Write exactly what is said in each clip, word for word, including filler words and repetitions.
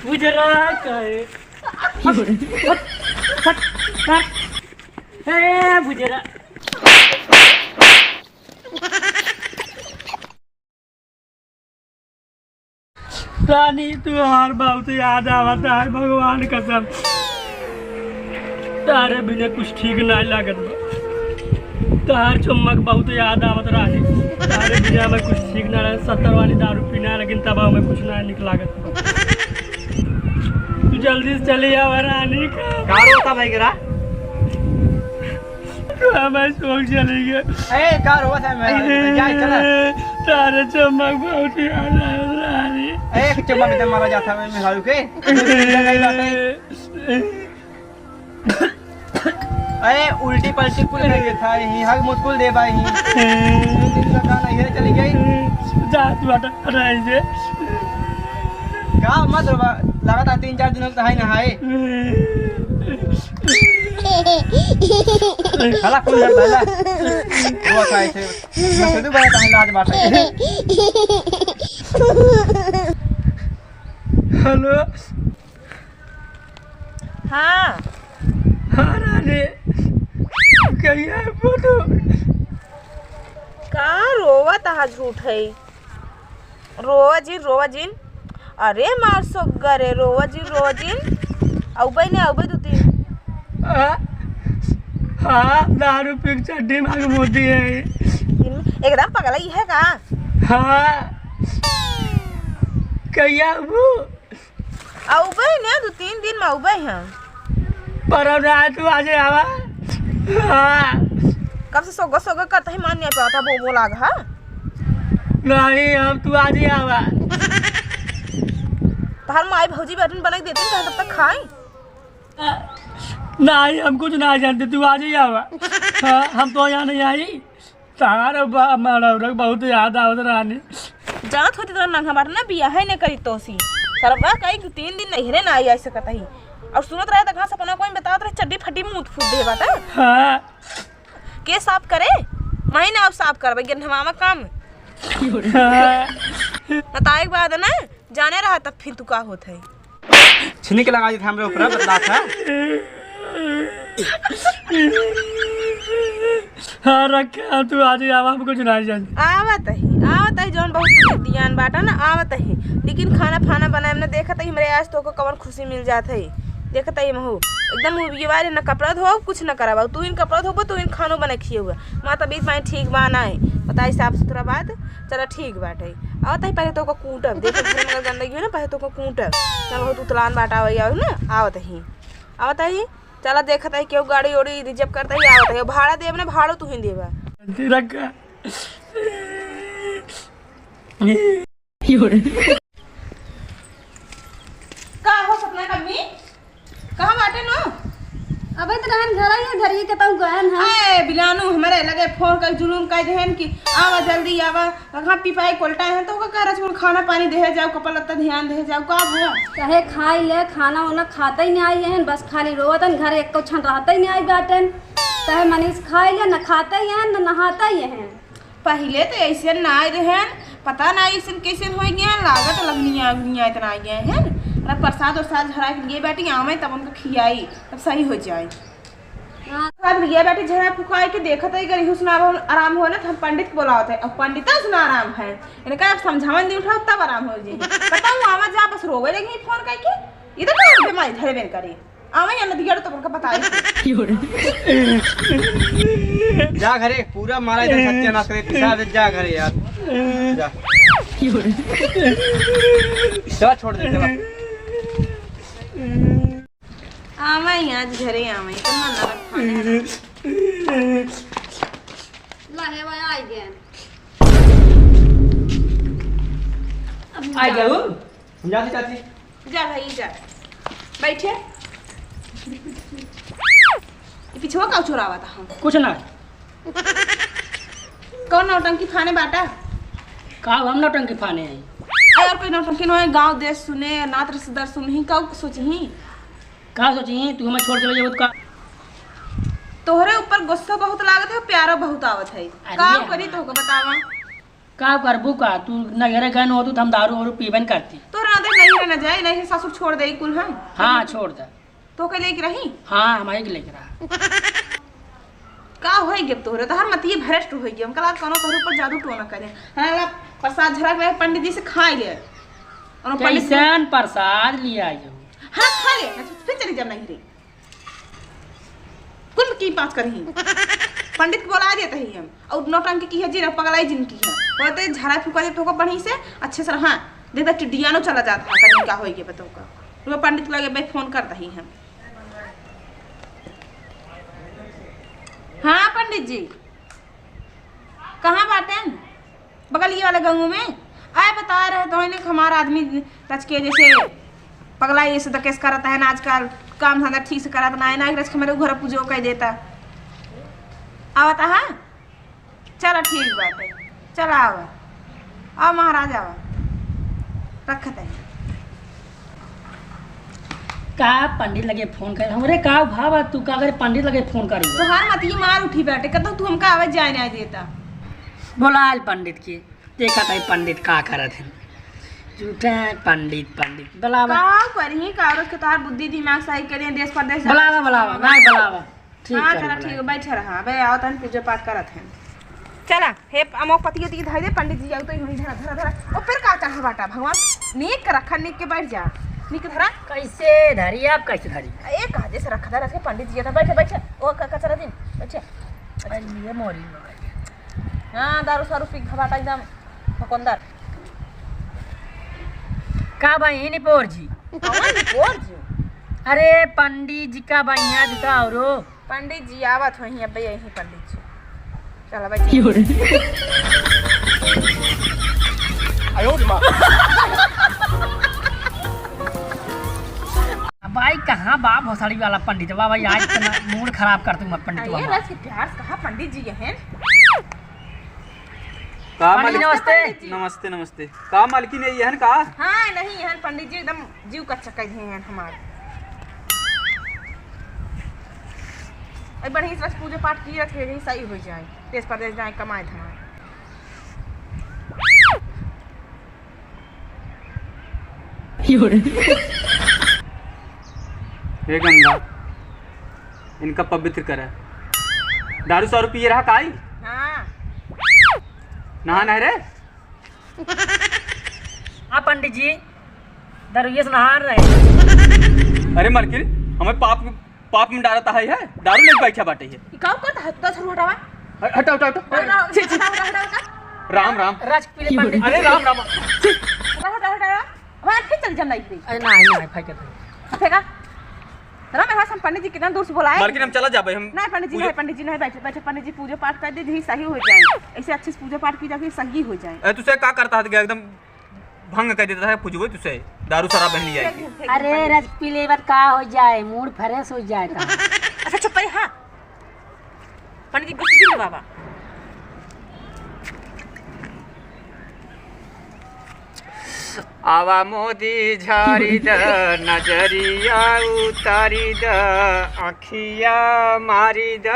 बुजरा का है। हट, हट, हट, हट। ए, बुजरा। रानी, तुहार बहुत याद आवत है, भगवान कसम। तारे बिना कुछ ठीक नाहीं लागत बा। तार चुम्मा के बहुत याद आवत रानी। तारे बिना हमें कुछ ठीक ना रहे। सत्तर वाली दारू पीना है, लेकिन तब हमें कुछ ना निक लागत बा। तू जल्दी से चली आवा रानी का। का रोता भाई करा? हमारे शौक चले गए। ए, का रोवत है मैं? जा, चला। तारे चमक बहुत याद आया रानी। ए, एक चम्मच में मारा जाता है, मैं हारू के। ए, उल्टी पलटी कुल कर देता है, ही हग मुत कुल दे भाई, ही। तीन दिन का काम नहीं है, चली गई। जा, तू हटा, हटा इसे। का मत रोवा, लगातार तीन चार दिन होता है नहाए। हला कुल है, हला। रोवा खाए थे। मैं से दू बार कहीं लाज बात है। हेलो। हाँ। हाँ रानी, कहिया बोलो। का रोवा तहा झूठ है? रोवा जिन, रोवा जिन। अरे मार सोगरे, रोवा जिन, रोवा जिन। अउबे ने, अउबे दू तीन। आ, हाँ, दारू पी के चड्डी मांग मोदी है। एकदम पगला ही है का? हाँ। कहिया अबू? अउबे ने, दू तीन दिन में अउबे हम। पर अब ना तू आज आवा। हाँ। कब से सोगो सोगो करता ही मान नहीं पाता, वो बोला हाँ। नहीं, हम तू आज ही आवा। तहार माई भौजी बैठन बना के देते हैं, तब तक खाई। नहीं, हम कुछ ना जानते, तू आज ही आवा। हाँ, हम तो यहाँ नहीं आई। तार बा-, मारा उरक बहुत याद आवत रानी। जानत होती तोरा नंगा बाटे ना, बियाह ही न करी तोसी। सरवा कही कि तीन दिन नैहरे ना आई, आई सकत ही। और सुनत रहे त कहाँ सपना कोई बतावत रहे, चड्डी फटी मुँह फूट दे बाटा। हाँ। के साफ करे? महीना अब साफ करबे, गेंधवावा काम। हाँ। बताए के बाद ना, जाने रहा तब फिर तू का होत है। छिनिक लगा दी था हमरे ऊपर, बदला था। हाँ, रखे, हाँ, तू आज ही आवा, हम कुछ नहीं जानते। आवत ही, आवत ही, जौन बहुत तुझे दियान बाटा ना, आवत ही। लेकिन खाना फाना बनाए में ना देखत ही, हमरे आज तोको कवन खुशी मिल जात है। देखत ही महू, एकदम उबियवा रे, ना कपड़ा धोब, कुछ ना कराबा। तू इन कपड़ा धोबो, तू इन खानो बना खियेबा। माँ तबीयत माई ठीक बा ना है। बताई साफ सुथरा बात, चला ठीक बाटे। आवत ही पहले तोको कूटब, देखो घर में गंदगी हो ना, पहले तोको कूटब। ना बहुत उतलान बाटा आवत ही ना, आवत ही। आवत ही, चला देखत ही, केहू गाड़ी ओड़ी रिजर्व करता ही, आवत ही। भाड़ा देब ना, भाड़ो तू ही देबा। रखा। का हो सपना कम्मी? कहाँ बाटे नो? अबे तो रहन घर आई है, घर ही कतऊ गहन है। ए, बिलानू, हमरे लगे फोन कर जुलूम कर देहन कि आवा जल्दी आवा। कहाँ पिपाई कोल्टा है तो ओका कह रहा खाना पानी देहे जाओ, कपड़ा लत्ता ध्यान देहे जाओ, का भया? कहे खाई ले, खाना वाना खाते ही नहीं आई है, बस खाली रोवतन, घर एक क्षण रहते ही नहीं आई बाटन। कहे मनीष खाई ले, न खाते ही है, न नहाते ही है। पहिले त अइसन नाय रहन, पता नाय अइसन कइसन होइ गयन, लागत लगनी आगुनिया इतना आ गए हैं। अरे प्रसाद उरसाद झरा के लिए बैठी आवे तब उनका खियाई, तब सही हो जाए। हाँ। प्रसाद लिए बैठी झरा फुकाई के देखत है गरी हुसना आराम हो ना, त हम पंडित के बोलावत है। अब पंडिता हुसना आराम है, इनका अब समझावन दी उठाओ तब आराम हो जाए। बताओ आवा जा बस रोवे लगी फोन करके, इधर का बीमारी धरे बेन करे। आवे या नदिया तो उनका बताई। जा घरे, पूरा मारा इधर सत्यानाश करे, पिसाब जा घरे यार। जा। चला छोड़ दे, चला। आवे आज घरे आवे, इतना नरक खाने। ला हे भाई, आ गए। आ गया वो? हम जाते चाची। जा भाई, जा। बैठे। ये पिछवा का चोरावा था हम? कुछ ना। कौन नौटंकी फाने बाटा? का हम नौटंकी फाने आई? अरे, और कोई नौटंकी न होए, गाँव देश सुने, नात रिश्तेदार सुनही, का सोचही? का सोचही? तू हमें छोड़ चले जाबो तो का? तोहरे ऊपर गुस्सा बहुत लागत है, प्यारो बहुत आवत है। अरे का हम करी तोहका बतावा? का करबू का? तू नैहरे गए न होतू त हम दारू वारू पीबे न करती। तोर आदत नैहरे न जाए, नहीं ससुर छोड़ दे कुल हम। हाँ, छोड़ दे। तोके लेके रही? हाँ, हमही के लेके रहा। का होई गे तोहरे? तोहर मतिये भ्रष्ट होई गे। हमका लगा कौनो तोहरे ऊपर जादू टोना करे। हाँ, ला प्रसाद झरा के लाए पंडित जी से खाए ले। और पंडित जी कैसन प्रसाद लिया आयो? हाँ, खा ले। अच्छा, फिर चली जाब नैहरे। कुल की पाँच करही। पंडित के बोला देत ही हम। और नौटंकी किहे जिन, पगलाई जिन किहे। बोलते झरा फुका दे तोहका बढ़िया से, अच्छे से रहा। देख त टिड्डियानो चला जात है, कहीं का होई गे बतौका। रुआ पंडित के लगे बे फोन कर दही हम। हाँ पंडित जी, कहाँ बाटेन? बगलिए वाले गाँव में। आए बता रहे तो इन्हें हमारा आदमी रच के जैसे पगला ये से दकेस करत है ना, आजकल काम धंधा ठीक से करत ना है ना, रच के मेरे घर पूजो कह देता। आवत है। चला ठीक बाटे, चला आवा, आवा महाराज आवा, रखत है। का पंडित लगे फोन कर, हमरे का भाव है, तू का करे पंडित लगे फोन करी? तोहार मतिये मार उठी बाटे, कतौ तू हमका आवे जाए ना देता। बोलाल पंडित के, देखत है पंडित का करत है। झूठे पंडित, पंडित बोलावा। का करी, का औरत के तोहार बुद्धि दिमाग सही करिए, देश परदेश बोलावा, बोलावा, नहीं बोलावा। ठीक हाँ, करी चला, बोलावा। ठीक है, बैठे रहा। अबे, आओ तन पूजा पाठ करत हैं। चला, हे अमोक पति उति धर दे, पंडित जी, आओ तो यूं ही धरा, धरा, धरा। ओ, फिर का चाहे बाटा, भगवान, नीक के रखा, नीक के बैठ जा। नीक धरा। कैसे धरी आप, कैसे धरी? ए, कहा जैसे रखा, धरा, रखे, पंडित जी, तो बैठे, बैठे। ओ, क-, कचरा दिन, बैठे। अरे, ये मोरी में बैठे। हाँ, दारू सारू पी के बाटा एकदम भकोंदर। का बहिनी पोर जी? कौन पोर जी? अरे, पंडित जी का बहिया जी का औरो। पंडित जी आवत होइहीं, अबे यही पंडित जी। चला बैठ। की हो रे? आयो रे माँ। अब भाई कहाँ बा भोसड़ी वाला पंडित? वाह भाई, आज इतना मूड खराब कर दूंगा पंडित अरे, वाला। रस के प्यार से कहाँ पंडित जी हैं? का पंडित मालिक? नमस्ते। पंडित जी। नमस्ते, नमस्ते। का मालकिन, ये हन का? हाँ, नहीं, हन पंडित जी एकदम जीव कच्चा कर दिए हैं हमार। अरे बढ़िया से पूजा पाठ की रखे, यही सही हो जाए, देश परदेश जाए, कमाए धमाए। हे गंगा, इनका पवित्र करे। दारू सारू पिए रहा काई? हाँ। नहा नहीं रे? हाँ पंडित जी, दरुइये से नहा रहे। अरे मलकिन, हमें पाप, पाप में डालत है, है? दारू लेके बैठा बाटे है। ई का करत है? तू तो छोड़ हटावा। हट, हटाओ, हटाओ, हटाओ। हटाओ, छी, छी। हटाओ, हटाओ, हटाओ, हटाओ। राम, राम। रस पी ले पंडित। अरे राम, राम। छी। हटाओ, हटाओ, हटाओ। वहाँ फिर चल जाना इधर। अरे ना, ना, भाई कहते हैं। फेंका। राम, यहाँ से हम पंडित जी कितना दूर से बोलाए। मलकिन हम चला जाबे, हम नहीं, पंडित जी, पूजा नहीं, पंडित जी, नहीं, बैठे, बैठे, पंडित जी, पूजा पाठ कर दे, यही सही हो जाए। ऐसे अच्छे से पूजा पाठ की जाती है, सही हो जाए। अरे, तुझसे का करता है, एकदम भंग कर देता है, पूजबो तुझसे, दारू शराब बहनी आएगी। अरे, रस पी ले, बात का हो जाए, मूड फ्रेश हो जाए का। अच्छा, चुप रहे, हाँ। पंडित जी, गुस्से में बाबा। आवा मोदी झारी द, नजरिया उतारी द, अखिया मारी द,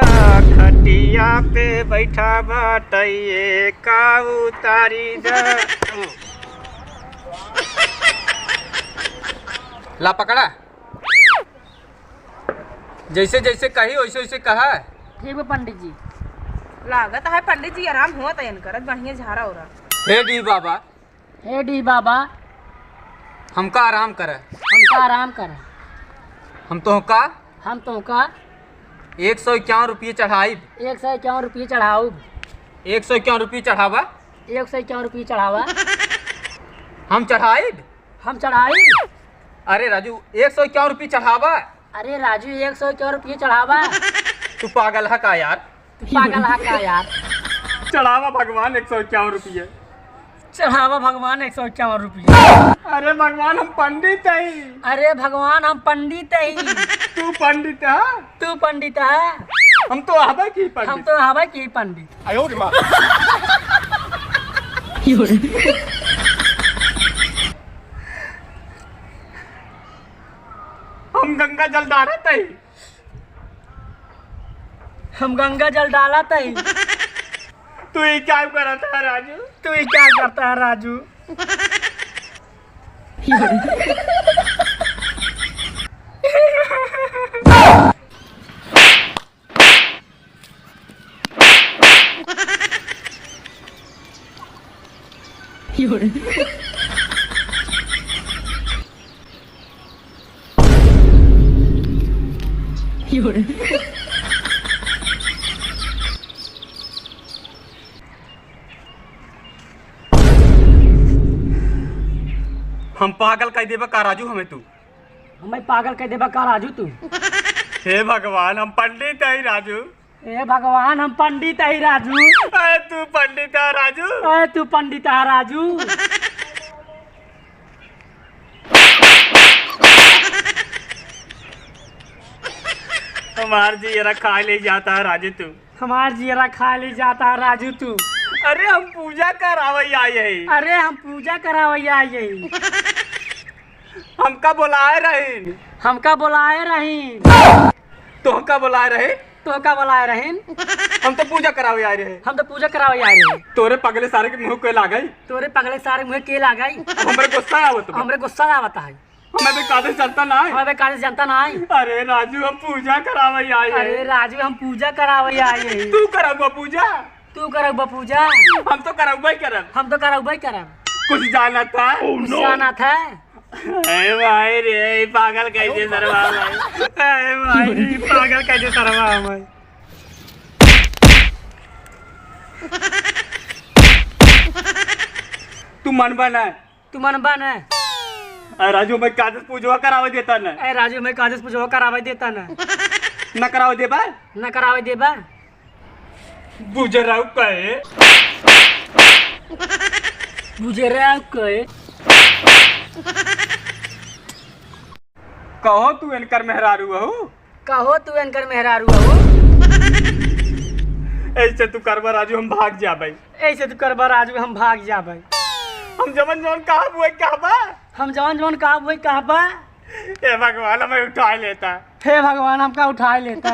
खटिया पे बैठा बाटइए का उतारी द। ला पकड़ा। जैसे जैसे कही वैसे वैसे कहा। ठीक बा पंडित जी। लागत है पंडित जी आराम हुआ था इनकर, आज बढ़िया झारा हो रहा। हे डी बाबा। हे डी बाबा। हमका आराम करे। हमका आराम करे। हम तोहका। हम तोहका। एक सौ इक्यावन रुपये चढ़ाइब। एक सौ इक्यावन रुपये चढ़ाउब। एक सौ इक्यावन रुपये चढ़ावा। एक सौ इक्यावन रुपये चढ़ावा। हम चढ़ाइब। हम चढ़ाइब। अरे राजू, एक सौ इक्यावन रुपये चढ़ावा। अरे राजू, एक सौ इक्यावन रुपये चढ़ावा। तू पागल है का यार? तू पागल है का यार? चढ़ावा भगवान एक सौ इक्यावन रुपये। चढ़ावा भगवान एक सौ इक्यावन रुपये। अरे भगवान, हम पंडित हई। अरे भगवान, हम पंडित हई। तू पंडित है? तू पंडित है? हम तो हबे की पंडित। हम तो हबे की पंडित। आयो रे माँ। हम गंगा जल डालत हई। हम गंगा जल डालत हई। तू ही क्या करता है राजू? तू ही क्या करता है राजू? हम पागल कह देबा का राजू हमें तू? हमें पागल कह देबा का राजू तू? हे भगवान, हम पंडित हई राजू। हे भगवान, हम पंडित हई राजू। अरे तू पंडित है राजू। अरे तू पंडित है राजू। हमार जियरा खा ले जाता है राजू तू। हमार जियरा खा ले जाता है राजू तू। अरे हम पूजा करावै आए हई। अरे हम पूजा करावै आए हई। हमका बोलाए रहीन। हमका बोलाए रहीन। तोहका बोलाए रहे। तोहका बोलाए रहीन। हम तो पूजा करावै आए रहे। हम तो पूजा करावै आए रहे। तोरे पगले सारे के मुँह के लागई। तोरे पगले सारे मुँह के लागई। अब हमरे गुस्सा आवत बा। हमरे गुस्सा आवत है। हमें भी कादे जनता ना है। हमें भी कादे जनता ना है। अरे राजू, हम पूजा करावै आए हैं। अरे राजू, हम पूजा करावै आए हैं। तू करबा पूजा? तू करबा पूजा? हम तो करबे करब। हम तो करबे करब। कुछ जानत है? कुछ जानत है? ए भाई रे, ई पागल कह दे सरवा भाई। ए भाई, ई पागल कह दे सरवा भाई। तू मनबा ना? तू मनबा ना? ए राजू, मैं काजस पूजवा करावे देता ना। ए राजू, मैं काजस पूजवा करावे देता ना। ना करावे देबा? ना करावे देबा? बुजराऊ कहे। बुजराऊ कहे। कहो तू इनकर मेहरारू हऊ? कहो तू इनकर मेहरारू हऊ? ऐसे तू करबा राजू, हम भाग जाबै। ऐसे तू करबा राजू, हम भाग जाबै। हम जवन जवन कहब वही कहबा। हम जवन जवन कहब वही कहबा। हे भगवान, हमें उठाए लेता। हे भगवान, हमका उठाए लेता।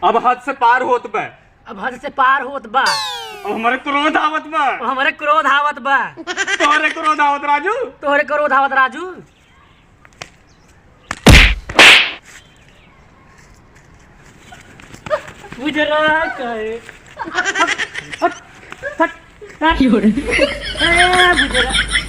अब हद से पार होत बा। अब हद से पार होत बा। अब हमरे क्रोध आवत बा। अब हमरे क्रोध आवत बा। तोहरे क्रोध आवत राजू। तोहरे क्रोध आवत राजू। बुजरा कहे। हट, हट, हट। ए, बुजरा।